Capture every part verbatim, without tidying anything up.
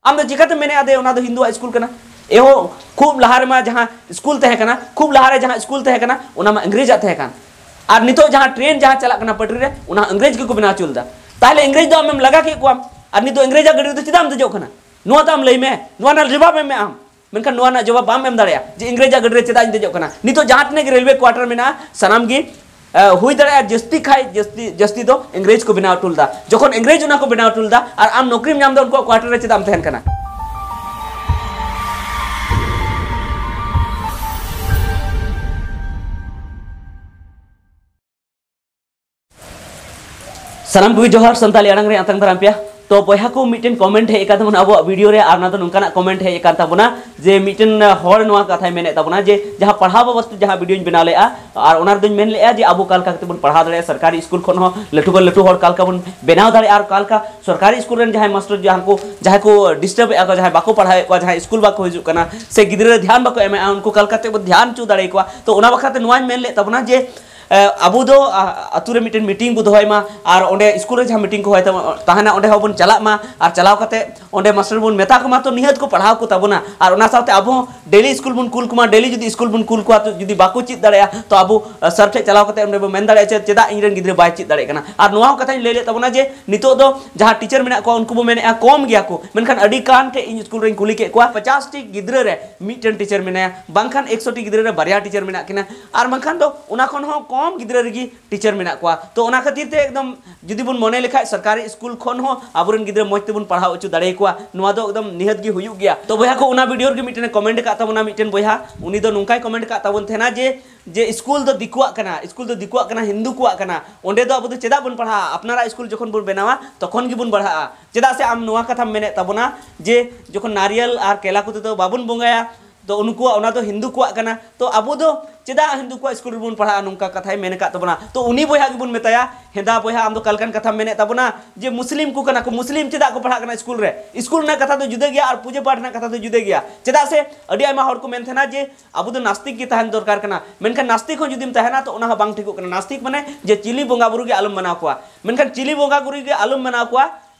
ᱟᱢ ᱫᱚ ᱪᱤᱠᱟᱹᱛᱮᱢ ᱢᱮᱱᱮᱫᱼᱟ ᱡᱮ ᱚᱱᱟ ᱫᱚ ᱦᱤᱱᱫᱩᱣᱟᱜ ᱥᱠᱩᱞ ᱠᱟᱱᱟ? ᱮᱦᱚ, ᱠᱷᱩᱵ ᱞᱟᱦᱟ ᱨᱮᱢᱟ ᱡᱟᱦᱟᱸ ᱥᱠᱩᱞ ᱛᱟᱦᱮᱸ ᱠᱟᱱᱟ, ᱠᱷᱩᱵ ᱞᱟᱦᱟ ᱨᱮ ᱡᱟᱦᱟᱸ ᱥᱠᱩᱞ ᱛᱟᱦᱮᱸ ᱠᱟᱱᱟ, ᱚᱱᱟ ᱢᱟ ᱤᱝᱨᱮᱡᱟᱜ ᱛᱟᱦᱮᱸ ᱠᱟᱱ᱾ ᱟᱨ ᱱᱤᱛᱚᱜ ᱡᱟᱦᱟᱸ ᱴᱨᱮᱱᱰ ᱡᱟᱦᱟᱸ ᱪᱟᱞᱟᱜ ᱠᱟᱱᱟ ᱯᱟᱹᱴᱨᱤ ᱨᱮ, ᱚᱱᱟ ᱤᱝᱨᱮᱡᱽ ᱜᱮᱠᱚ ᱵᱮᱱᱟᱣ ᱦᱚᱪᱚ ᱞᱮᱫᱟ᱾ ᱛᱟᱦᱚᱞᱮ ᱤᱝᱨᱮᱡᱽ ᱫᱚ ᱟᱢᱮᱢ ᱞᱟᱜᱟ ᱠᱮᱫ ᱠᱚᱣᱟᱢ, ᱟᱨ ᱱᱤᱛᱚᱜ ᱤᱝᱨᱮᱡᱟᱜ ᱜᱟᱹᱰᱤ ᱨᱮᱫᱚ ᱪᱮᱫᱟᱜ ᱮᱢ ᱫᱮᱡᱚᱜ ᱠᱟᱱᱟ? ᱱᱚᱣᱟ ᱫᱚ ᱟᱢ ᱞᱟᱹᱭ ᱢᱮ, ᱱᱚᱣᱟ ᱨᱮᱱᱟᱜ ᱡᱚᱵᱟᱵ ᱮᱢ ᱢᱮ ᱟᱢ᱾ ᱢᱮᱱᱠᱷᱟᱱ ᱱᱚᱣᱟ ᱨᱮᱱᱟᱜ ᱡᱚᱵᱟᱵ ᱵᱟᱢ ᱮᱢ ᱫᱟᱲᱮᱭᱟᱜᱼᱟ ᱡᱮ ᱤᱝᱨᱮᱡᱟᱜ ᱜᱟᱹᱰᱤ ᱨᱮ ᱪᱮᱫᱟᱜ ᱤᱧ ᱫᱮᱡᱚᱜ ᱠᱟᱱᱟ᱾ ᱱᱤᱛᱚᱜ ᱡᱟᱦᱟᱸ ᱛᱤᱱᱟᱹᱜ ᱜᱮ ᱨᱮᱞᱣᱮ ᱠᱣᱟᱴᱟᱨ ᱢᱮᱱᱟᱜᱼᱟ, ᱥᱟᱱᱟᱢ ᱜᱮ, ᱮ, ᱦᱩᱭ ᱫᱟᱲᱮᱭᱟᱜᱼᱟ ᱡᱟᱹᱥᱛᱤ ᱠᱷᱟᱡ ᱡᱟᱹᱥᱛᱤ, ᱡᱟᱹᱥᱛᱤ ᱫᱚ ᱤᱝᱨᱮᱡᱽ ᱠᱚ ᱵᱮᱱᱟᱣ ᱦᱚᱴᱚ ᱞᱮᱫᱟ᱾ ᱡᱚᱠᱷᱚᱱ ᱤᱝᱨᱮᱡᱽ ᱚᱱᱟ ᱠᱚ ᱵᱮᱱᱟᱣ ᱦᱚᱴᱚ ᱞᱮᱫᱟ ᱟᱨ ᱟᱢ ᱱᱚᱠᱨᱤᱢ ᱧᱟᱢ ᱮᱫᱟ, ᱩᱱᱠᱩᱣᱟᱜ ᱠᱣᱟᱴᱟᱨ ᱨᱮ ᱪᱮᱫᱟᱜ ᱮᱢ ᱛᱟᱦᱮᱱ ᱠᱟᱱᱟ? ᱥᱟᱱᱟᱢ ᱠᱚᱜᱮ ᱡᱚᱦᱟᱨ, ᱥᱟᱱᱛᱟᱲᱤ ᱟᱲᱟᱝ ᱨᱮ ᱟᱛᱟᱝ ᱫᱟᱨᱟᱢ ᱯᱮᱭᱟ᱾ ᱛᱚ ᱵᱚᱭᱦᱟ ᱠᱚ, ᱢᱤᱫᱴᱮᱱ ᱠᱚᱢᱮᱱᱴ ᱦᱮᱡ ᱟᱠᱟᱱ ᱛᱟᱵᱚᱱᱟ ᱟᱵᱚᱣᱟᱜ ᱵᱷᱤᱰᱤᱭᱳ ᱨᱮ, ᱟᱨ ᱚᱱᱟ ᱫᱚ ᱱᱚᱝᱠᱟᱱᱟᱜ ᱠᱚᱢᱮᱱᱴ ᱦᱮᱡ ᱟᱠᱟᱱ ᱛᱟᱵᱚᱱᱟ ᱡᱮ ᱢᱤᱫᱴᱮᱱ ᱦᱚᱲ ᱱᱚᱣᱟ ᱠᱟᱛᱷᱟᱭ ᱢᱮᱱᱮᱫ ᱛᱟᱵᱚᱱᱟ ᱡᱮ ᱡᱟᱦᱟᱸ ᱯᱟᱲᱦᱟᱣ ᱵᱟᱵᱚᱫ ᱛᱮ ᱡᱟᱦᱟᱸ ᱵᱷᱤᱰᱤᱭᱳᱧ ᱵᱮᱱᱟᱣ ᱞᱮᱫᱼᱟ, ᱟᱨ ᱚᱱᱟ ᱨᱮᱫᱚᱧ ᱢᱮᱱ ᱞᱮᱫᱼᱟ ᱡᱮ ᱟᱵᱚ ᱚᱠᱟ ᱞᱮᱠᱟ ᱠᱟᱛᱮ ᱵᱚᱱ ᱯᱟᱲᱦᱟᱣ ᱫᱟᱲᱮᱭᱟᱜᱼᱟ, ᱥᱚᱨᱠᱟᱨᱤ ᱥᱠᱩᱞ ᱠᱷᱚᱱ ᱦᱚᱸ ᱞᱟᱹᱴᱩ ᱠᱷᱚᱱ ᱞᱟᱹᱴᱩ ᱦᱚᱲ ᱚᱠᱟ ᱞᱮᱠᱟ ᱵᱚᱱ ᱵᱮᱱᱟᱣ ᱫᱟᱲᱮᱭᱟᱜᱼᱟ, ᱟᱨ ᱚᱠᱟ ᱞᱮᱠᱟ ᱥᱚᱨᱠᱟᱨᱤ ᱥᱠᱩᱞ ᱨᱮᱱ ᱡᱟᱦᱟᱸᱭ ᱢᱟᱥᱴᱟᱨ ᱡᱟᱦᱟᱸ ᱠᱚ, ᱡᱟᱦᱟᱸᱭ ᱠᱚ ᱰᱤᱥᱴᱟᱨᱵ ᱮᱫᱼᱟ ᱠᱚ, ᱡᱟᱦᱟᱸᱭ ᱵᱟᱠᱚ ᱯᱟᱲᱦᱟᱣᱮᱫ ᱠᱚᱣᱟ, ᱡᱟᱦᱟᱸᱭ ᱥᱠᱩᱞ ᱵᱟᱠᱚ ᱦᱤᱡᱩᱜ ᱠᱟᱱᱟ, ᱥᱮ ᱜᱤᱫᱽᱨᱟᱹ ᱨᱮ ᱫᱷᱮᱭᱟᱱ ᱵᱟᱠᱚ ᱮᱢᱮᱫᱼᱟ, ᱩᱱᱠᱩ ᱚᱠᱟ ᱞᱮᱠᱟᱛᱮ ᱵᱚᱱ ᱫᱷᱮᱭᱟᱱ ᱦᱚᱪᱚ ᱫᱟᱲᱮᱭᱟᱠᱚᱣᱟ᱾ ᱛᱚ ᱚᱱᱟ ᱵᱟᱠᱷᱨᱟ ᱛᱮ ᱱᱚᱣᱟᱧ ᱢᱮᱱ ᱞᱮᱫ ᱛᱟᱵᱚᱱᱟ ᱡᱮ ᱮ, ᱟᱵᱚ ᱫᱚ, ᱟ, ᱟᱛᱳ ᱨᱮ ᱢᱤᱫᱴᱮᱱ ᱢᱤᱴᱤᱝ ᱵᱚ ᱫᱚᱦᱚᱭ ᱢᱟ, ᱟᱨ ᱚᱸᱰᱮ ᱥᱠᱩᱞ ᱨᱮ ᱡᱟᱦᱟᱸ ᱢᱤᱴᱤᱝ ᱠᱚ ᱦᱚᱭ ᱛᱟᱵᱚ-, ᱛᱟᱦᱮᱱᱟ, ᱚᱸᱰᱮ ᱦᱚᱸᱵᱚᱱ ᱪᱟᱞᱟᱜ ᱢᱟ, ᱟᱨ ᱪᱟᱞᱟᱣ ᱠᱟᱛᱮ ᱚᱸᱰᱮ ᱢᱟᱥᱴᱟᱨ ᱵᱚᱱ ᱢᱮᱛᱟ ᱠᱚᱢᱟ, ᱛᱚ ᱱᱤᱦᱟᱹᱛ ᱠᱚ ᱯᱟᱲᱦᱟᱣ ᱠᱚ ᱛᱟᱵᱚᱱᱟ᱾ ᱟᱨ ᱚᱱᱟ ᱥᱟᱶᱛᱮ ᱟᱵᱚ ᱦᱚᱸ ᱰᱮᱞᱤ ᱥᱠᱩᱞ ᱵᱚᱱ ᱠᱩᱞ ᱠᱚᱢᱟ, ᱰᱮᱞᱤ ᱡᱩᱫᱤ ᱥᱠᱩᱞ ᱵᱚᱱ ᱠᱩᱞ ᱠᱚᱣᱟ, ᱛᱚ ᱡᱩᱫᱤ ᱵᱟᱠᱚ ᱪᱮᱫ ᱫᱟᱲᱮᱭᱟᱜᱼᱟ, ᱛᱚ ᱟᱵᱚ, ᱟ, ᱥᱟᱨ ᱴᱷᱮᱱ ᱪᱟᱞᱟᱣ ᱠᱟᱛᱮ ᱚᱸᱰᱮ ᱵᱚᱱ ᱢᱮᱱ ᱫᱟᱲᱮᱭᱟᱜᱼᱟ ᱡᱮ ᱪᱮᱫᱟᱜ ᱤᱧ ᱨᱮᱱ ᱜᱤᱫᱽᱨᱟᱹ ᱵᱟᱭ ᱪᱮᱫ ᱫᱟᱲᱮᱭᱟᱜ ᱠᱟᱱᱟ᱾ ᱟᱨ ᱱᱚᱣᱟ ᱦᱚᱸ ᱠᱟᱛᱷᱟᱧ ᱞᱟᱹᱭ ᱞᱮᱫ ᱛᱟᱵᱚᱱᱟ ᱡᱮ ᱱᱤᱛᱚᱜ ᱫᱚ ᱡᱟᱦᱟᱸ ᱴᱤᱪᱟᱨ ᱢᱮᱱᱟᱜ ᱠᱚᱣᱟ, ᱩᱱᱠᱩ ᱵᱚ ᱢᱮᱱᱮᱫᱼᱟ ᱠᱚᱢ ᱜᱮᱭᱟ ᱠᱚ, ᱢᱮᱱᱠᱷᱟᱱ ᱟᱹᱰᱤ ᱜᱟᱱ ᱴᱷᱮᱱ ᱤᱧ ᱥᱠᱩᱞ ᱨᱮᱧ ᱠᱩᱞᱤ ᱠᱮᱫ ᱠᱚᱣᱟ, ᱯᱚᱪᱟᱥ ᱴᱤ ᱜᱤᱫᱽᱨᱟᱹ ᱨᱮ ᱢᱤᱫᱴᱮᱱ ᱴᱤᱪᱟᱨ ᱢᱮᱱᱟᱭᱟ, ᱵᱟᱝᱠᱷᱟᱱ ᱮᱠᱥᱚ ᱴᱤ ᱜᱤᱫᱽᱨᱟᱹ ᱨᱮ ᱵᱟᱨᱭᱟ ᱴᱤᱪᱟᱨ ᱢᱮᱱᱟᱜ ᱠᱤᱱᱟ, ᱟᱨ ᱵᱟᱝᱠᱷᱟᱱ ᱫᱚ ᱚᱱᱟ ᱠᱷᱚᱱ ᱦᱚᱸ ᱠᱚᱢ ᱜᱤᱫᱽᱨᱟᱹ ᱨᱮᱜᱮ ᱴᱤᱪᱟᱨ ᱢᱮᱱᱟᱜ ᱠᱚᱣᱟ᱾ ᱛᱚ ᱚᱱᱟ ᱠᱷᱟᱹᱛᱤᱨ ᱛᱮ ᱮᱠᱫᱚᱢ ᱡᱩᱫᱤ ᱵᱚᱱ ᱢᱚᱱᱮ ᱞᱮᱠᱷᱟᱡ ᱥᱚᱨᱠᱟᱨᱤ ᱥᱠᱩᱞ ᱠᱷᱚᱱ ᱦᱚᱸ ᱟᱵᱚᱨᱮᱱ ᱜᱤᱫᱽᱨᱟᱹ ᱢᱚᱡᱽ ᱛᱮᱵᱚᱱ ᱯᱟᱲᱦᱟᱣ ᱦᱚᱪᱚ ᱫᱟᱲᱮᱭᱟᱠᱚᱣᱟ, ᱱᱚᱣᱟ ᱫᱚ ᱮᱠᱫᱚᱢ ᱱᱤᱦᱟᱹᱛ ᱜᱮ ᱦᱩᱭᱩᱜ ᱜᱮᱭᱟ᱾ ᱛᱚ ᱵᱚᱭᱦᱟ ᱠᱚ, ᱚᱱᱟ ᱵᱷᱤᱰᱤᱭᱳ ᱨᱮᱜᱮ ᱢᱤᱫᱴᱮᱱ ᱠᱚᱢᱮᱱᱴ ᱟᱠᱟᱫ ᱛᱟᱵᱚᱱᱟ ᱢᱤᱫᱴᱮᱱ ᱵᱚᱭᱦᱟ, ᱩᱱᱤ ᱫᱚ ᱱᱚᱝᱠᱟᱭ ᱠᱚᱢᱮᱱᱴ ᱟᱠᱟᱫ ᱛᱟᱵᱚᱱ ᱛᱟᱦᱮᱱᱟ ᱡᱮ, ᱡᱮ ᱥᱠᱩᱞ ᱫᱚ ᱫᱤᱠᱩᱣᱟᱜ ᱠᱟᱱᱟ, ᱥᱠᱩᱞ ᱫᱚ ᱫᱤᱠᱩᱣᱟᱜ ᱠᱟᱱᱟ, ᱦᱤᱱᱫᱩ ᱠᱚᱣᱟᱜ ᱠᱟᱱᱟ, ᱚᱸᱰᱮ ᱫᱚ ᱟᱵᱚ ᱫᱚ ᱪᱮᱫᱟᱜ ᱵᱚᱱ ᱯᱟᱲᱦᱟᱜᱼᱟ? ᱟᱯᱱᱟᱨᱟᱜ ᱥᱠᱩᱞ ᱡᱚᱠᱷᱚᱱ ᱵᱚᱱ ᱵᱮᱱᱟᱣᱟ, ᱛᱚᱠᱷᱚᱱ ᱜᱮᱵᱚᱱ ᱯᱟᱲᱦᱟᱜᱼᱟ᱾ ᱪᱮᱫᱟᱜ ᱥᱮ ᱟᱢ ᱱᱚᱣᱟ ᱠᱟᱛᱷᱟᱢ ᱢᱮᱱᱮᱫ ᱛᱟᱵᱚᱱᱟ ᱡᱮ ᱡᱚᱠᱷᱚᱱ ᱱᱟᱨᱤᱭᱟᱞ ᱟᱨ ᱠᱮᱞᱟ ᱠᱚᱛᱮ ᱫᱚ ᱵᱟᱵᱚᱱ ᱵᱚᱸᱜᱟᱭᱟ, ᱛᱚ ᱩᱱᱠᱩᱣᱟᱜ ᱚᱱᱟ ᱫᱚ ᱦᱤᱱᱫᱩ ᱠᱚᱣᱟᱜ ᱠᱟᱱᱟ, ᱛᱚ ᱟᱵᱚ ᱫᱚ ᱪᱮᱫᱟᱜ ᱦᱤᱱᱫᱩ ᱠᱚᱣᱟᱜ ᱥᱠᱩᱞ ᱨᱮᱵᱚᱱ ᱯᱟᱲᱦᱟᱜᱼᱟ? ᱱᱚᱝᱠᱟ ᱠᱟᱛᱷᱟᱭ ᱢᱮᱱ ᱟᱠᱟᱫ ᱛᱟᱵᱚᱱᱟ᱾ ᱛᱚ ᱩᱱᱤ ᱵᱚᱭᱦᱟ ᱜᱮᱵᱚᱱ ᱢᱮᱛᱟᱭᱟ, ᱦᱮᱸᱫᱟ ᱵᱚᱭᱦᱟ, ᱟᱢ ᱫᱚ ᱚᱠᱟ ᱞᱮᱠᱟᱱ ᱠᱟᱛᱷᱟᱢ ᱢᱮᱱᱮᱫ ᱛᱟᱵᱚᱱᱟ ᱡᱮ ᱢᱩᱥᱞᱤᱢ ᱠᱚ ᱠᱟᱱᱟ ᱠᱚ, ᱢᱩᱥᱞᱤᱢ ᱪᱮᱫᱟᱜ ᱠᱚ ᱯᱟᱲᱦᱟᱜ ᱠᱟᱱᱟ ᱥᱠᱩᱞ ᱨᱮ? ᱥᱠᱩᱞ ᱨᱮᱱᱟᱜ ᱠᱟᱛᱷᱟ ᱫᱚ ᱡᱩᱫᱟᱹ ᱜᱮᱭᱟ ᱟᱨ ᱯᱩᱡᱟᱹ ᱯᱟᱴ ᱨᱮᱱᱟᱜ ᱠᱟᱛᱷᱟ ᱫᱚ ᱡᱩᱫᱟᱹ ᱜᱮᱭᱟ᱾ ᱪᱮᱫᱟᱜ ᱥᱮ ᱟᱹᱰᱤ ᱟᱭᱢᱟ ᱦᱚᱲ ᱠᱚ ᱢᱮᱱ ᱛᱟᱦᱮᱱᱟ ᱡᱮ ᱟᱵᱚ ᱫᱚ ᱱᱟᱥᱛᱤᱠ ᱜᱮ ᱛᱟᱦᱮᱱ ᱫᱚᱨᱠᱟᱨ ᱠᱟᱱᱟ, ᱢᱮᱱᱠᱷᱟᱱ ᱱᱟᱥᱛᱤᱠ ᱦᱚᱸ ᱡᱩᱫᱤᱢ ᱛᱟᱦᱮᱱᱟ, ᱛᱚ ᱚᱱᱟ ᱦᱚᱸ ᱵᱟᱝ ᱴᱷᱤᱠᱚᱜ ᱠᱟᱱᱟ᱾ ᱱᱟᱥᱛᱤᱠ ᱢᱟᱱᱮ ᱡᱮ ᱪᱤᱞᱤ ᱵᱚᱸᱜᱟ ᱵᱩᱨᱩ ᱜᱮ ᱟᱞᱚᱢ ᱢᱟᱱᱟᱣ ᱠᱚᱣᱟ, ᱢᱮᱱᱠᱷᱟᱱ ᱪᱤᱞᱤ ᱵᱚᱸᱜᱟ ᱵᱩᱨᱩ ᱜᱮ ᱟᱞᱚᱢ ᱢᱟᱱᱟᱣ ᱠᱚᱣᱟ,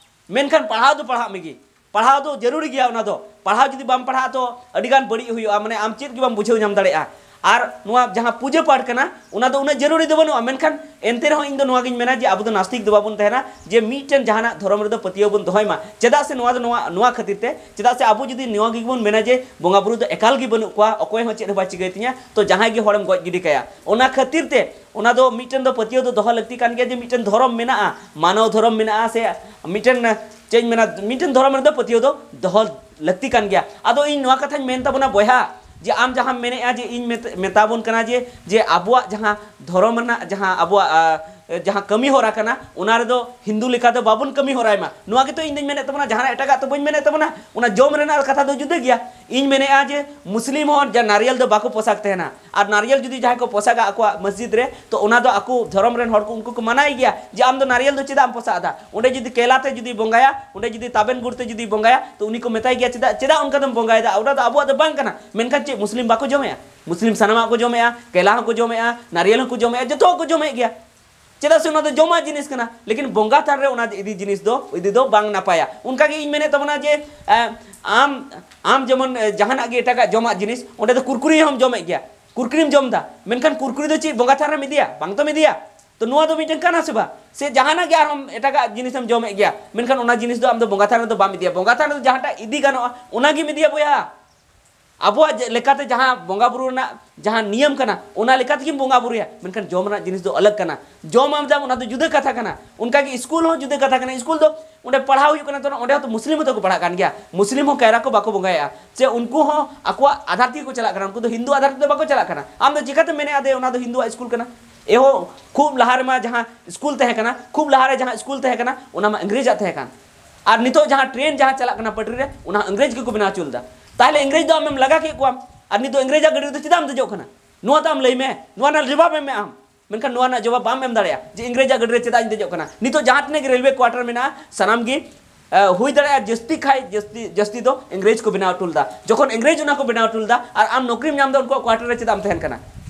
ᱢᱮᱱᱠᱷᱟᱱ ᱯᱟᱲᱦᱟᱣ ᱫᱚ ᱯᱟᱲᱦᱟᱜ ᱢᱮᱜᱮ᱾ ᱯᱟᱲᱦᱟᱣ ᱫᱚ ᱡᱟᱹᱨᱩᱲᱤ ᱜᱮᱭᱟ᱾ ᱚᱱᱟ ᱫᱚ ᱯᱟᱲᱦᱟᱣ ᱡᱩᱫᱤ ᱵᱟᱢ ᱯᱟᱲᱦᱟᱜᱼᱟ, ᱛᱚ ᱟᱹᱰᱤ ᱜᱟᱱ ᱵᱟᱹᱲᱤᱡ ᱦᱩᱭᱩᱜᱼᱟ, ᱢᱟᱱᱮ ᱟᱢ ᱪᱮᱫ ᱜᱮ ᱵᱟᱢ ᱵᱩᱡᱷᱟᱹᱣ ᱧᱟᱢ ᱫᱟᱲᱮᱭᱟᱜᱼᱟ᱾ ᱟᱨ ᱱᱚᱣᱟ ᱡᱟᱦᱟᱸ ᱯᱩᱡᱟᱹ ᱯᱟᱴ ᱠᱟᱱᱟ, ᱚᱱᱟ ᱫᱚ ᱩᱱᱟᱹᱜ ᱡᱟᱹᱨᱩᱲᱤ ᱫᱚ ᱵᱟᱹᱱᱩᱜᱼᱟ, ᱢᱮᱱᱠᱷᱟᱱ ᱮᱱᱛᱮ ᱨᱮᱦᱚᱸ ᱤᱧ ᱫᱚ ᱱᱚᱣᱟ ᱜᱤᱧ ᱢᱮᱱᱟ ᱡᱮ ᱟᱵᱚ ᱫᱚ ᱱᱟᱥᱛᱤᱠ ᱫᱚ ᱵᱟᱵᱚᱱ ᱛᱟᱦᱮᱱᱟ, ᱡᱮ ᱢᱤᱫᱴᱮᱱ ᱡᱟᱦᱟᱱᱟᱜ ᱫᱷᱚᱨᱚᱢ ᱨᱮᱫᱚ ᱯᱟᱹᱛᱭᱟᱹᱣ ᱵᱚᱱ ᱫᱚᱦᱚᱭ ᱢᱟ᱾ ᱪᱮᱫᱟᱜ ᱥᱮ ᱱᱚᱣᱟ ᱫᱚ ᱱᱚᱣᱟ, ᱱᱚᱣᱟ ᱠᱷᱟᱹᱛᱤᱨ ᱛᱮ, ᱪᱮᱫᱟᱜ ᱥᱮ ᱟᱵᱚ ᱡᱩᱫᱤ ᱱᱚᱣᱟ ᱜᱮᱵᱚᱱ ᱢᱮᱱᱟ ᱡᱮ ᱵᱚᱸᱜᱟ ᱵᱩᱨᱩ ᱫᱚ ᱮᱠᱟᱞ ᱜᱮ ᱵᱟᱹᱱᱩᱜ ᱠᱚᱣᱟ, ᱚᱠᱚᱭ ᱦᱚᱸ ᱪᱮᱫ ᱦᱚᱸ ᱵᱟᱭ ᱪᱤᱠᱟᱹᱭ ᱛᱤᱧᱟ, ᱛᱚ ᱡᱟᱦᱟᱸᱭ ᱜᱮ ᱦᱚᱲᱮᱢ ᱜᱚᱡ ᱜᱤᱰᱤ ᱠᱟᱭᱟ᱾ ᱚᱱᱟ ᱠᱷᱟᱹᱛᱤᱨ ᱛᱮ ᱚᱱᱟ ᱫᱚ ᱢᱤᱫᱴᱮᱱ ᱫᱚ ᱯᱟᱹᱛᱭᱟᱹᱣ ᱫᱚ ᱫᱚᱦᱚ ᱞᱟᱹᱠᱛᱤ ᱠᱟᱱ ᱜᱮᱭᱟ ᱡᱮ ᱢᱤᱫᱴᱮᱱ ᱫᱷᱚᱨᱚᱢ ᱢᱮᱱᱟᱜᱼᱟ, ᱢᱟᱱᱚᱣ ᱫᱷᱚᱨᱚᱢ ᱢᱮᱱᱟᱜᱼᱟ, ᱥᱮ ᱢᱤᱫᱴᱮᱱ, ᱪᱮᱫ ᱤᱧ ᱢᱮᱱᱟ, ᱢᱤᱫᱴᱮᱱ ᱫᱷᱚᱨᱚᱢ ᱨᱮᱫᱚ ᱯᱟᱹᱛᱭᱟᱹᱣ ᱫᱚ ᱫᱚᱦᱚ ᱞᱟᱹᱠᱛᱤ ᱠᱟᱱ ᱜᱮᱭᱟ᱾ ᱟᱫᱚ ᱤᱧ ᱱᱚᱣᱟ ᱠᱟᱛᱷᱟᱧ ᱢᱮᱱ ᱛᱟᱵᱚᱱᱟ ᱵᱚᱭᱦᱟ, ᱡᱮ ᱟᱢ ᱡᱟᱦᱟᱸᱢ ᱢᱮᱱᱮᱫᱼᱟ ᱡᱮ ᱤᱧ ᱢᱮᱛ-, ᱢᱮᱛᱟ ᱵᱚᱱ ᱠᱟᱱᱟ ᱡᱮ, ᱡᱮ ᱟᱵᱚᱣᱟᱜ ᱡᱟᱦᱟᱸ ᱫᱷᱚᱨᱚᱢ ᱨᱮᱱᱟᱜ ᱡᱟᱦᱟᱸ ᱟᱵᱚᱣᱟᱜ, ᱟ, ᱡᱟᱦᱟᱸ ᱠᱟᱹᱢᱤ ᱦᱚᱨᱟ ᱠᱟᱱᱟ, ᱚᱱᱟ ᱨᱮᱫᱚ ᱦᱤᱱᱫᱩ ᱞᱮᱠᱟ ᱫᱚ ᱵᱟᱵᱚᱱ ᱠᱟᱹᱢᱤ ᱦᱚᱨᱟᱭ ᱢᱟ᱾ ᱱᱚᱣᱟ ᱜᱮᱛᱚ ᱤᱧ ᱫᱚᱧ ᱢᱮᱱᱮᱫ ᱛᱟᱵᱚᱱᱟ, ᱡᱟᱦᱟᱱᱟᱜ ᱮᱴᱟᱜᱟᱜ ᱛᱚ ᱵᱟᱹᱧ ᱢᱮᱱᱮᱫ ᱛᱟᱵᱚᱱᱟ᱾ ᱚᱱᱟ ᱡᱚᱢ ᱨᱮᱱᱟᱜ ᱠᱟᱛᱷᱟ ᱫᱚ ᱡᱩᱫᱟᱹ ᱜᱮᱭᱟ᱾ ᱤᱧ ᱢᱮᱱᱮᱫᱼᱟ ᱡᱮ ᱢᱩᱥᱞᱤᱢ ᱦᱚᱸ ᱡᱟ ᱱᱟᱨᱤᱭᱮᱞ ᱫᱚ ᱵᱟᱠᱚ ᱯᱚᱥᱟᱜ ᱛᱟᱦᱮᱱᱟ, ᱟᱨ ᱱᱟᱨᱤᱭᱮᱞ ᱡᱩᱫᱤ ᱡᱟᱦᱟᱸᱭ ᱠᱚ ᱯᱚᱥᱟᱜᱟ ᱟᱠᱚᱣᱟᱜ ᱢᱚᱥᱡᱤᱫ ᱨᱮ, ᱛᱚ ᱚᱱᱟ ᱫᱚ ᱟᱠᱚ ᱫᱷᱚᱨᱚᱢ ᱨᱮᱱ ᱦᱚᱲ ᱠᱚ, ᱩᱱᱠᱩ ᱠᱚ ᱢᱟᱱᱟᱭ ᱜᱮᱭᱟ ᱡᱮ ᱟᱢ ᱫᱚ ᱱᱟᱨᱤᱭᱮᱞ ᱫᱚ ᱪᱮᱫᱟᱜ ᱮᱢ ᱯᱚᱥᱟᱜ ᱮᱫᱟ? ᱚᱸᱰᱮ ᱡᱩᱫᱤ ᱠᱮᱞᱟ ᱛᱮ ᱡᱩᱫᱤ ᱵᱚᱸᱜᱟᱭᱟ, ᱚᱸᱰᱮ ᱡᱩᱫᱤ ᱛᱟᱵᱮᱱ ᱜᱩᱲ ᱛᱮ ᱡᱩᱫᱤ ᱵᱚᱸᱜᱟᱭᱟ, ᱛᱚ ᱩᱱᱤ ᱠᱚ ᱢᱮᱛᱟᱭ ᱜᱮᱭᱟ, "ᱪᱮᱫᱟᱜ, ᱪᱮᱫᱟᱜ ᱚᱱᱠᱟ ᱫᱚᱢ ᱵᱚᱸᱜᱟᱭᱮᱫᱟ? ᱚᱱᱟ ᱫᱚ ᱟᱵᱚᱣᱟᱜ ᱫᱚ ᱵᱟᱝ ᱠᱟᱱᱟ᱾" ᱢᱮᱱᱠᱷᱟᱱ ᱪᱮᱫ ᱢᱩᱥᱞᱤᱢ ᱵᱟᱠᱚ ᱡᱚᱢᱮᱜᱼᱟ? ᱢᱩᱥᱞᱤᱢ ᱥᱟᱱᱟᱢᱟᱜ ᱠᱚ ᱡᱚᱢᱮᱜᱼᱟ, ᱠᱮᱞᱟ ᱦᱚᱸᱠᱚ ᱡᱚᱢᱮᱜᱼᱟ, ᱱᱟᱨᱤᱭᱮᱞ ᱦᱚᱸᱠᱚ ᱡᱚᱢᱮᱜᱼᱟ, ᱡᱚᱛᱚᱣᱟᱜ ᱠᱚ ᱡᱚᱢᱮᱫ ᱜᱮᱭᱟ᱾ ᱪᱮᱫᱟᱜ ᱥᱮ ᱚᱱᱟ ᱫᱚ ᱡᱚᱢᱟᱜ ᱡᱤᱱᱤᱥ ᱠᱟᱱᱟ, ᱞᱮᱠᱤᱱ ᱵᱚᱸᱜᱟ ᱛᱷᱟᱱ ᱨᱮ ᱚᱱᱟ ᱤᱫᱤ ᱡᱤᱱᱤᱥ ᱫᱚ ᱤᱫᱤ ᱫᱚ ᱵᱟᱝ ᱱᱟᱯᱟᱭᱟ᱾ ᱚᱱᱠᱟᱜᱮ ᱤᱧ ᱢᱮᱱᱮᱫ ᱛᱟᱵᱚᱱᱟ ᱡᱮ, ᱮ, ᱟᱢ, ᱟᱢ ᱡᱮᱢᱚᱱ, ᱮ, ᱡᱟᱦᱟᱱᱟᱜ ᱜᱮ ᱮᱴᱟᱜᱟᱜ ᱡᱚᱢᱟᱜ ᱡᱤᱱᱤᱥ, ᱚᱸᱰᱮ ᱫᱚ ᱠᱩᱨᱠᱩᱨᱤ ᱦᱚᱸᱢ ᱡᱚᱢᱮᱫ ᱜᱮᱭᱟ, ᱠᱩᱨᱠᱩᱨᱤᱢ ᱡᱚᱢ ᱮᱫᱟ, ᱢᱮᱱᱠᱷᱟᱱ ᱠᱩᱨᱠᱩᱨᱤ ᱫᱚ ᱪᱮᱫ ᱵᱚᱸᱜᱟ ᱛᱷᱟᱱ ᱨᱮᱢ ᱤᱫᱤᱭᱟ? ᱵᱟᱝ ᱛᱚᱢ ᱤᱫᱤᱭᱟ᱾ ᱛᱚ ᱱᱚᱣᱟ ᱫᱚ ᱢᱤᱫᱴᱮᱱ ᱠᱟᱱᱟ ᱥᱮ ᱵᱟᱝ? ᱥᱮ ᱡᱟᱦᱟᱱᱟᱜ ᱜᱮ ᱟᱨᱦᱚᱸ ᱮᱴᱟᱜᱟᱜ ᱡᱤᱱᱤᱥᱮᱢ ᱡᱚᱢᱮᱫ ᱜᱮᱭᱟ, ᱢᱮᱱᱠᱷᱟᱱ ᱚᱱᱟ ᱡᱤᱱᱤᱥ ᱫᱚ ᱟᱢ ᱫᱚ ᱵᱚᱸᱜᱟ ᱛᱷᱟᱱ ᱨᱮᱫᱚ ᱵᱟᱢ ᱤᱫᱤᱭᱟ᱾ ᱵᱚᱸᱜᱟ ᱛᱷᱟᱱ ᱨᱮᱫᱚ ᱡᱟᱦᱟᱸᱴᱟᱜ ᱤᱫᱤ ᱜᱟᱱᱚᱜᱼᱟ, ᱚᱱᱟᱜᱮᱢ ᱤᱫᱤᱭᱟ ᱵᱚᱭᱦᱟ᱾ ᱟᱵᱚᱣᱟᱜ ᱡᱮ ᱞᱮᱠᱟᱛᱮ ᱡᱟᱦᱟᱸ ᱵᱚᱸᱜᱟ ᱵᱩᱨᱩ ᱨᱮᱱᱟᱜ ᱡᱟᱦᱟᱸ ᱱᱤᱭᱚᱢ ᱠᱟᱱᱟ, ᱚᱱᱟ ᱞᱮᱠᱟ ᱛᱮᱜᱮᱢ ᱵᱚᱸᱜᱟ ᱵᱩᱨᱩᱭᱟ, ᱢᱮᱱᱠᱷᱟᱱ ᱡᱚᱢ ᱨᱮᱱᱟᱜ ᱡᱤᱱᱤᱥ ᱫᱚ ᱟᱞᱟᱜᱽ ᱠᱟᱱᱟ᱾ ᱡᱚᱢ ᱟᱢ ᱡᱟᱢ, ᱚᱱᱟ ᱫᱚ ᱡᱩᱫᱟᱹ ᱠᱟᱛᱷᱟ ᱠᱟᱱᱟ᱾ ᱚᱱᱠᱟᱜᱮ ᱥᱠᱩᱞ ᱦᱚᱸ ᱡᱩᱫᱟᱹ ᱠᱟᱛᱷᱟ ᱠᱟᱱᱟ᱾ ᱥᱠᱩᱞ ᱫᱚ ᱚᱸᱰᱮ ᱯᱟᱲᱦᱟᱣ ᱦᱩᱭᱩᱜ ᱠᱟᱱᱟ, ᱛᱚ ᱚᱸᱰᱮ ᱦᱚᱸᱛᱚ ᱢᱩᱥᱞᱤᱢ ᱦᱚᱸᱛᱚ ᱠᱚ ᱯᱟᱲᱦᱟᱜ ᱠᱟᱱ ᱜᱮᱭᱟ᱾ ᱢᱩᱥᱞᱤᱢ ᱦᱚᱸ ᱠᱟᱭᱨᱟ ᱠᱚ ᱵᱟᱠᱚ ᱵᱚᱸᱜᱟᱭᱮᱫᱼᱟ, ᱥᱮ ᱩᱱᱠᱩ ᱦᱚᱸ ᱟᱠᱚᱣᱟᱜ ᱟᱫᱷᱟᱨ ᱛᱮᱜᱮ ᱠᱚ ᱪᱟᱞᱟᱜ ᱠᱟᱱᱟ, ᱩᱱᱠᱩ ᱫᱚ ᱦᱤᱱᱫᱩ ᱟᱫᱷᱟᱨ ᱛᱮᱫᱚ ᱵᱟᱠᱚ ᱪᱟᱞᱟᱜ ᱠᱟᱱᱟ᱾ ᱟᱢ ᱫᱚ ᱪᱤᱠᱟᱹᱛᱮᱢ ᱢᱮᱱᱮᱫᱼᱟ ᱫᱮ ᱚᱱᱟ ᱫᱚ ᱦᱤᱱᱫᱩᱣᱟᱜ ᱥᱠᱩᱞ ᱠᱟᱱᱟ? ᱮᱦᱚ, ᱠᱷᱩᱵ ᱞᱟᱦᱟ ᱨᱮᱢᱟ ᱡᱟᱦᱟᱸ ᱥᱠᱩᱞ ᱛᱟᱦᱮᱸ ᱠᱟᱱᱟ, ᱠᱷᱩᱵ ᱞᱟᱦᱟ ᱨᱮ ᱡᱟᱦᱟᱸ ᱥᱠᱩᱞ ᱛᱟᱦᱮᱸ ᱠᱟᱱᱟ, ᱚᱱᱟ ᱢᱟ ᱤᱝᱨᱮᱡᱟᱜ ᱛᱟᱦᱮᱸ ᱠᱟᱱ᱾ ᱟᱨ ᱱᱤᱛᱚᱜ ᱡᱟᱦᱟᱸ ᱴᱨᱮᱱᱰ ᱡᱟᱦᱟᱸ ᱪᱟᱞᱟᱜ ᱠᱟᱱᱟ ᱯᱟᱹᱴᱨᱤ ᱨᱮ, ᱚᱱᱟ ᱤᱝᱨᱮᱡᱽ ᱜᱮᱠᱚ ᱵᱮᱱᱟᱣ ᱦᱚᱪᱚ ᱞᱮᱫᱟ᱾ ᱛᱟᱦᱚᱞᱮ ᱤᱝᱨᱮᱡᱽ ᱫᱚ ᱟᱢᱮᱢ ᱞᱟᱜᱟ ᱠᱮᱫ ᱠᱚᱣᱟᱢ, ᱟᱨ ᱱᱤᱛᱚᱜ ᱤᱝᱨᱮᱡᱟᱜ ᱜᱟᱹᱰᱤ ᱨᱮᱫᱚ ᱪᱮᱫᱟᱜ ᱮᱢ ᱫᱮᱡᱚᱜ ᱠᱟᱱᱟ? ᱱᱚᱣᱟ ᱫᱚ ᱟᱢ ᱞᱟᱹᱭ ᱢᱮ, ᱱᱚᱣᱟ ᱨᱮᱱᱟᱜ ᱡᱚᱵᱟᱵ ᱮᱢ ᱢᱮ ᱟᱢ᱾ ᱢᱮᱱᱠᱷᱟᱱ ᱱᱚᱣᱟ ᱨᱮᱱᱟᱜ ᱡᱚᱵᱟᱵ ᱵᱟᱢ ᱮᱢ ᱫᱟᱲᱮᱭᱟᱜᱼᱟ ᱡᱮ ᱤᱝᱨᱮᱡᱟᱜ ᱜᱟᱹᱰᱤ ᱨᱮ ᱪᱮᱫᱟᱜ ᱤᱧ ᱫᱮᱡᱚᱜ ᱠᱟᱱᱟ᱾ ᱱᱤᱛᱚᱜ ᱡᱟᱦᱟᱸ ᱛᱤᱱᱟᱹᱜ ᱜᱮ ᱨᱮᱞᱣᱮ ᱠᱣᱟᱴᱟᱨ ᱢᱮᱱᱟᱜᱼᱟ, ᱥᱟᱱᱟᱢ ᱜᱮ, ᱟ, ᱦᱩᱭ ᱫᱟᱲᱮᱭᱟᱜᱼᱟ ᱡᱟᱹᱥᱛᱤ ᱠᱷᱟᱡ ᱡᱟᱹᱥᱛᱤ, ᱡᱟᱹᱥᱛᱤ ᱫᱚ ᱤᱝᱨᱮᱡᱽ ᱠᱚ ᱵᱮᱱᱟᱣ ᱦᱚᱴᱚ ᱞᱮᱫᱟ᱾ ᱡᱚᱠᱷᱚᱱ ᱤᱝᱨᱮᱡᱽ ᱚᱱᱟ ᱠᱚ ᱵᱮᱱᱟᱣ ᱦᱚᱴᱚ ᱞᱮᱫᱟ ᱟᱨ ᱟᱢ ᱱᱚᱠᱨᱤᱢ ᱧᱟᱢ ᱮᱫᱟ, ᱩᱱᱠᱩᱣᱟᱜ ᱠᱣᱟᱴᱟᱨ ᱨᱮ ᱪᱮᱫᱟᱜ ᱮᱢ ᱛᱟᱦᱮᱱ ᱠᱟᱱᱟ?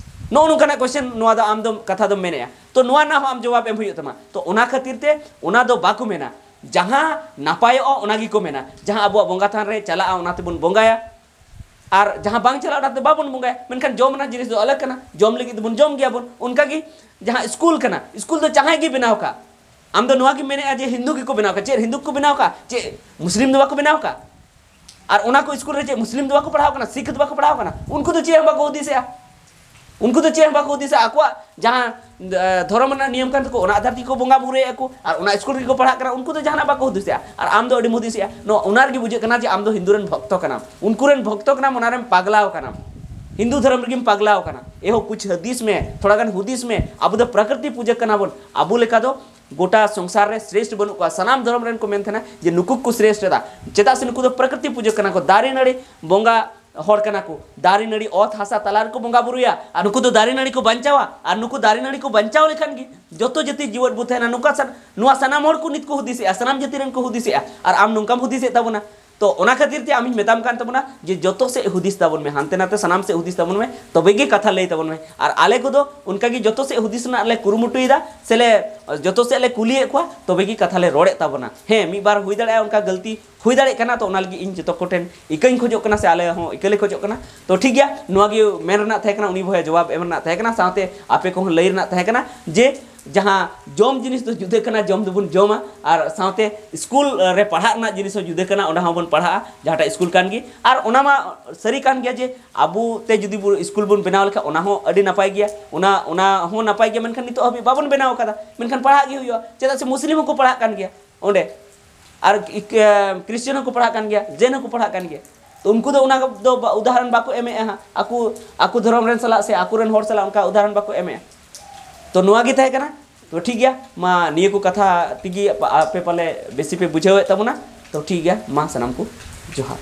ᱱᱚᱜᱼᱚ ᱱᱚᱝᱠᱟᱱᱟᱜ ᱠᱚᱥᱪᱮᱱ ᱱᱚᱣᱟ ᱫᱚ ᱟᱢ ᱫᱚᱢ, ᱠᱟᱛᱷᱟ ᱫᱚᱢ ᱢᱮᱱᱮᱫᱼᱟ᱾ ᱛᱚ ᱱᱚᱣᱟ ᱨᱮᱱᱟᱜ ᱦᱚᱸ ᱟᱢ ᱡᱚᱵᱟᱵ ᱮᱢ ᱦᱩᱭᱩᱜ ᱛᱟᱢᱟ᱾ ᱛᱚ ᱚᱱᱟ ᱠᱷᱟᱹᱛᱤᱨ ᱛᱮ ᱚᱱᱟ ᱫᱚ ᱵᱟᱠᱚ ᱢᱮᱱᱟ᱾ ᱡᱟᱦᱟᱸ ᱱᱟᱯᱟᱭᱚᱜᱼᱟ ᱚᱱᱟ ᱜᱮᱠᱚ ᱢᱮᱱᱟ, ᱡᱟᱦᱟᱸ ᱟᱵᱚᱣᱟᱜ ᱵᱚᱸᱜᱟ ᱛᱷᱟᱱ ᱨᱮ ᱪᱟᱞᱟᱜᱼᱟ ᱚᱱᱟ ᱛᱮᱵᱚᱱ ᱵᱚᱸᱜᱟᱭᱟ, ᱟᱨ ᱡᱟᱦᱟᱸ ᱵᱟᱝ ᱪᱟᱞᱟᱜᱼᱟ ᱚᱱᱟ ᱛᱮ ᱵᱟᱵᱚᱱ ᱵᱚᱸᱜᱟᱭᱟ᱾ ᱢᱮᱱᱠᱷᱟᱱ ᱡᱚᱢ ᱨᱮᱱᱟᱜ ᱡᱤᱱᱤᱥ ᱫᱚ ᱟᱞᱟᱜᱽ ᱠᱟᱱᱟ, ᱡᱚᱢ ᱞᱟᱹᱜᱤᱫ ᱫᱚᱵᱚᱱ ᱡᱚᱢ ᱜᱮᱭᱟᱵᱚᱱ᱾ ᱚᱱᱠᱟᱜᱮ ᱡᱟᱦᱟᱸ ᱥᱠᱩᱞ ᱠᱟᱱᱟ, ᱥᱠᱩᱞ ᱫᱚ ᱡᱟᱦᱟᱸᱭ ᱜᱮ ᱵᱮᱱᱟᱣ ᱠᱟᱜ, ᱟᱢ ᱫᱚ ᱱᱚᱣᱟ ᱜᱮᱢ ᱢᱮᱱᱮᱫᱼᱟ ᱡᱮ ᱦᱤᱱᱫᱩ ᱜᱮᱠᱚ ᱵᱮᱱᱟᱣ ᱠᱟᱜ᱾ ᱪᱮᱫ ᱦᱤᱱᱫᱩ ᱠᱚ ᱵᱮᱱᱟᱣ ᱠᱟᱜ? ᱪᱮᱫ ᱢᱩᱥᱞᱤᱢ ᱫᱚ ᱵᱟᱠᱚ ᱵᱮᱱᱟᱣ ᱠᱟᱜ? ᱟᱨ ᱚᱱᱟ ᱠᱚ ᱥᱠᱩᱞ ᱨᱮ ᱪᱮᱫ ᱢᱩᱥᱞᱤᱢ ᱫᱚ ᱵᱟᱠᱚ ᱯᱟᱲᱦᱟᱣ ᱠᱟᱱᱟ, ᱥᱤᱠᱷ ᱫᱚ ᱵᱟᱠᱚ ᱯᱟᱲᱦᱟᱣ ᱠᱟᱱᱟ? ᱩᱱᱠᱩ ᱫᱚ ᱪᱮᱫ ᱦᱚᱸ ᱵᱟᱠᱚ ᱦᱩᱫᱤᱥᱮᱜᱼᱟ᱾ ᱩᱱᱠᱩ ᱫᱚ ᱪᱮᱫ ᱦᱚᱸ ᱵᱟᱠᱚ ᱦᱩᱫᱤᱥᱟ, ᱟᱠᱚᱣᱟᱜ ᱡᱟᱦᱟᱸ ᱮ, ᱫᱷᱚᱨᱚᱢ ᱨᱮᱱᱟᱜ ᱱᱤᱭᱚᱢ ᱠᱟᱱ ᱛᱟᱠᱚ, ᱚᱱᱟ ᱟᱫᱷᱟᱨ ᱛᱮᱜᱮ ᱠᱚ ᱵᱚᱸᱜᱟ ᱵᱩᱨᱩᱭᱮᱫᱼᱟ ᱠᱚ, ᱟᱨ ᱚᱱᱟ ᱥᱠᱩᱞ ᱨᱮᱜᱮ ᱠᱚ ᱯᱟᱲᱦᱟᱜ ᱠᱟᱱᱟ, ᱩᱱᱠᱩ ᱫᱚ ᱡᱟᱦᱟᱱᱟᱜ ᱵᱟᱠᱚ ᱦᱩᱫᱤᱥᱮᱜᱼᱟ᱾ ᱟᱨ ᱟᱢ ᱫᱚ ᱟᱹᱰᱤᱢ ᱦᱩᱫᱤᱥᱮᱜᱼᱟ᱾ ᱱᱚᱣᱟ, ᱚᱱᱟ ᱨᱮᱜᱮ ᱵᱩᱡᱷᱟᱹᱜ ᱠᱟᱱᱟ ᱡᱮ ᱟᱢ ᱫᱚ ᱦᱤᱱᱫᱩ ᱨᱮᱱ ᱵᱷᱚᱠᱛᱚ ᱠᱟᱱᱟᱢ, ᱩᱱᱠᱩ ᱨᱮᱱ ᱵᱷᱚᱠᱛᱚ ᱠᱟᱱᱟᱢ, ᱚᱱᱟ ᱨᱮᱢ ᱯᱟᱜᱽᱞᱟᱣ ᱠᱟᱱᱟᱢ, ᱦᱤᱱᱫᱩ ᱫᱷᱚᱨᱚᱢ ᱨᱮᱜᱮᱢ ᱯᱟᱜᱽᱞᱟᱣ ᱠᱟᱱᱟ᱾ ᱮᱦᱚ ᱠᱩᱪ ᱦᱩᱫᱤᱥ ᱢᱮ, ᱛᱷᱚᱲᱟ ᱜᱟᱱ ᱦᱩᱫᱤᱥ ᱢᱮ᱾ ᱟᱵᱚ ᱫᱚ ᱯᱨᱟᱠᱨᱤᱛᱤ ᱯᱩᱡᱟᱹ ᱠᱟᱱᱟ ᱵᱚᱱ᱾ ᱟᱵᱚ ᱞᱮᱠᱟ ᱫᱚ ᱜᱚᱴᱟ ᱥᱚᱝᱥᱟᱨ ᱨᱮ ᱥᱨᱮᱥᱴ ᱵᱟᱹᱱᱩᱜ ᱠᱚᱣᱟ᱾ ᱥᱟᱱᱟᱢ ᱫᱷᱚᱨᱚᱢ ᱨᱮᱱ ᱠᱚ ᱢᱮᱱ ᱛᱟᱦᱮᱱᱟ ᱡᱮ ᱱᱩᱠᱩ ᱠᱚ ᱥᱨᱮᱥᱴ ᱮᱫᱟ, ᱪᱮᱫᱟᱜ ᱥᱮ ᱱᱩᱠᱩ ᱫᱚ ᱯᱨᱟᱠᱨᱤᱛᱤ ᱯᱩᱡᱟᱹ ᱠᱟᱱᱟ ᱠᱚ, ᱫᱟᱨᱮ ᱱᱟᱹᱲᱤ ᱵᱚᱸᱜᱟ ᱦᱚᱲ ᱠᱟᱱᱟ ᱠᱚ᱾ ᱫᱟᱨᱮ ᱱᱟᱹᱲᱤ, ᱚᱛ ᱦᱟᱥᱟ ᱛᱟᱞᱟ ᱨᱮᱠᱚ ᱵᱚᱸᱜᱟ ᱵᱩᱨᱩᱭᱟ, ᱟᱨ ᱱᱩᱠᱩ ᱫᱚ ᱫᱟᱨᱮ ᱱᱟᱹᱲᱤ ᱠᱚ ᱵᱟᱧᱪᱟᱣᱟ, ᱟᱨ ᱱᱩᱠᱩ ᱫᱟᱨᱮ ᱱᱟᱹᱲᱤ ᱠᱚ ᱵᱟᱧᱪᱟᱣ ᱞᱮᱠᱷᱟᱱ ᱜᱮ ᱡᱚᱛᱚ ᱡᱟᱹᱛᱤ ᱡᱤᱣᱮᱫ ᱵᱚ ᱛᱟᱦᱮᱱᱟ᱾ ᱱᱚᱝᱠᱟ ᱥᱟᱱ-, ᱱᱚᱣᱟ ᱥᱟᱱᱟᱢ ᱦᱚᱲ ᱠᱚ ᱱᱤᱛ ᱠᱚ ᱦᱩᱫᱤᱥᱮᱜᱼᱟ, ᱥᱟᱱᱟᱢ ᱡᱟᱹᱛᱤ ᱨᱮᱱ ᱠᱚ ᱦᱩᱫᱤᱥᱮᱜᱼᱟ, ᱟᱨ ᱟᱢ ᱱᱚᱝᱠᱟᱢ ᱦᱩᱫᱤᱥᱮᱫ ᱛᱟᱵᱚᱱᱟ᱾ ᱛᱚ ᱚᱱᱟ ᱠᱷᱟᱹᱛᱤᱨ ᱛᱮ ᱟᱢᱤᱧ ᱢᱮᱛᱟᱢ ᱠᱟᱱ ᱛᱟᱵᱚᱱᱟ ᱡᱮ ᱡᱚᱛᱚ ᱥᱮᱫ ᱦᱩᱫᱤᱥ ᱛᱟᱵᱚᱱ ᱢᱮ, ᱦᱟᱱᱛᱮ ᱱᱟᱛᱮ ᱥᱟᱱᱟᱢ ᱥᱮᱫ ᱦᱩᱫᱤᱥ ᱛᱟᱵᱚᱱ ᱢᱮ, ᱛᱚᱵᱮ ᱜᱮ ᱠᱟᱛᱷᱟ ᱞᱟᱹᱭ ᱛᱟᱵᱚᱱ ᱢᱮ᱾ ᱟᱨ ᱟᱞᱮ ᱠᱚᱫᱚ ᱚᱱᱠᱟ ᱜᱮ ᱡᱚᱛᱚ ᱥᱮᱫ ᱦᱩᱫᱤᱥ ᱨᱮᱱᱟᱜ ᱞᱮ ᱠᱩᱨᱩᱢᱩᱴᱩᱭᱮᱫᱟ, ᱥᱮ ᱞᱮ ᱡᱚᱛᱚ ᱥᱮᱫ ᱞᱮ ᱠᱩᱞᱤᱭᱮᱫ ᱠᱚᱣᱟ, ᱛᱚᱵᱮ ᱜᱮ ᱠᱟᱛᱷᱟ ᱞᱮ ᱨᱚᱲᱮᱫ ᱛᱟᱵᱚᱱᱟ᱾ ᱦᱮᱸ, ᱢᱤᱫ ᱵᱟᱨ ᱦᱩᱭ ᱫᱟᱲᱮᱭᱟᱜᱼᱟ ᱚᱱᱠᱟ ᱜᱟᱹᱞᱛᱤ, ᱦᱩᱭ ᱫᱟᱲᱮᱭᱟᱜ ᱠᱟᱱᱟ᱾ ᱛᱚ ᱚᱱᱟ ᱞᱟᱹᱜᱤᱫ ᱤᱧ ᱡᱚᱛᱚ ᱠᱚᱴᱷᱮᱱ ᱤᱠᱟᱹᱧ ᱠᱷᱚᱡᱚᱜ ᱠᱟᱱᱟ, ᱥᱮ ᱟᱞᱮ ᱦᱚᱸ ᱤᱠᱟᱹ ᱞᱮ ᱠᱷᱚᱡᱚᱜ ᱠᱟᱱᱟ᱾ ᱛᱚ ᱴᱷᱤᱠ ᱜᱮᱭᱟ, ᱱᱚᱣᱟ ᱜᱮ ᱢᱮᱱ ᱨᱮᱱᱟᱜ ᱛᱟᱦᱮᱸ ᱠᱟᱱᱟ, ᱩᱱᱤ ᱵᱚᱭᱦᱟ ᱡᱚᱵᱟᱵ ᱮᱢ ᱨᱮᱱᱟᱜ ᱛᱟᱦᱮᱸ ᱠᱟᱱᱟ, ᱥᱟᱶᱛᱮ ᱟᱯᱮ ᱠᱚᱦᱚᱸ ᱞᱟᱹᱭ ᱨᱮᱱᱟᱜ ᱛᱟᱦᱮᱸ ᱠᱟᱱᱟ ᱡᱮ ᱡᱟᱦᱟᱸ ᱡᱚᱢ ᱡᱤᱱᱤᱥ ᱫᱚ ᱡᱩᱫᱟᱹ ᱠᱟᱱᱟ, ᱡᱚᱢ ᱫᱚᱵᱚᱱ ᱡᱚᱢᱟ, ᱟᱨ ᱥᱟᱶᱛᱮ ᱥᱠᱩᱞ ᱨᱮ ᱯᱟᱲᱦᱟᱜ ᱨᱮᱱᱟᱜ ᱡᱤᱱᱤᱥ ᱦᱚᱸ ᱡᱩᱫᱟᱹ ᱠᱟᱱᱟ, ᱚᱸᱰᱮ ᱦᱚᱸᱵᱚᱱ ᱯᱟᱲᱦᱟᱜᱼᱟ ᱡᱟᱦᱟᱸᱴᱟᱜ ᱥᱠᱩᱞ ᱠᱟᱱ ᱜᱮ᱾ ᱟᱨ ᱚᱱᱟ ᱢᱟ ᱥᱟᱹᱨᱤ ᱠᱟᱱ ᱜᱮᱭᱟ ᱡᱮ ᱟᱵᱚ ᱛᱮ ᱡᱩᱫᱤ ᱵᱚ ᱥᱠᱩᱞ ᱵᱚᱱ ᱵᱮᱱᱟᱣ ᱞᱮᱠᱷᱟᱱ ᱚᱱᱟ ᱦᱚᱸ ᱟᱹᱰᱤ ᱱᱟᱯᱟᱭ ᱜᱮᱭᱟ, ᱚᱱᱟ, ᱚᱱᱟ ᱦᱚᱸ ᱱᱟᱯᱟᱭ ᱜᱮᱭᱟ, ᱢᱮᱱᱠᱷᱟᱱ ᱱᱤᱛᱚᱜ ᱦᱟᱹᱵᱤᱡ ᱵᱟᱵᱚᱱ ᱵᱮᱱᱟᱣ ᱟᱠᱟᱫᱟ, ᱢᱮᱱᱠᱷᱟᱱ ᱯᱟᱲᱦᱟᱜ ᱜᱮ ᱦᱩᱭᱩᱜᱼᱟ᱾ ᱪᱮᱫᱟᱜ ᱥᱮ ᱢᱩᱥᱞᱤᱢ ᱦᱚᱸᱠᱚ ᱯᱟᱲᱦᱟᱜ ᱠᱟᱱ ᱜᱮᱭᱟ ᱚᱸᱰᱮ, ᱟᱨ ᱠᱨᱤᱥᱪᱟᱱ ᱦᱚᱸᱠᱚ ᱯᱟᱲᱦᱟᱜ ᱠᱟᱱ ᱜᱮᱭᱟ, ᱡᱮᱱ ᱦᱚᱸᱠᱚ ᱯᱟᱲᱦᱟᱜ ᱠᱟᱱ ᱜᱮᱭᱟ᱾ ᱛᱚ ᱩᱱᱠᱩ ᱫᱚ ᱚᱱᱟ ᱫᱚ ᱵᱟ-, ᱩᱫᱟᱦᱚᱨᱚᱱ ᱵᱟᱠᱚ ᱮᱢᱮᱜᱼᱟ ᱦᱟᱸᱜ, ᱟᱠᱚ, ᱟᱠᱚ ᱫᱷᱚᱨᱚᱢ ᱨᱮᱱ ᱥᱟᱞᱟᱜ ᱥᱮ ᱟᱠᱚ ᱨᱮᱱ ᱦᱚᱲ ᱥᱟᱞᱟᱜ ᱚᱱᱠᱟ ᱩᱫᱟᱦᱚᱨᱚᱱ ᱵᱟᱠᱚ ᱮᱢᱮᱜᱼᱟ᱾ ᱛᱚ ᱱᱚᱣᱟ ᱜᱮ ᱛᱟᱦᱮᱸ ᱠᱟᱱᱟ᱾ ᱛᱚ ᱴᱷᱤᱠ ᱜᱮᱭᱟ, ᱢᱟ ᱱᱤᱭᱟᱹ ᱠᱚ ᱠᱟᱛᱷᱟ ᱛᱮᱜᱮ ᱟᱯᱮ ᱯᱟᱞᱮ ᱵᱮᱥᱤ ᱯᱮ ᱵᱩᱡᱷᱟᱹᱣᱮᱫ ᱛᱟᱵᱚᱱᱟ᱾ ᱛᱚ ᱴᱷᱤᱠ ᱜᱮᱭᱟ, ᱢᱟ ᱥᱟᱱᱟᱢ ᱠᱚ ᱡᱚᱦᱟᱨ᱾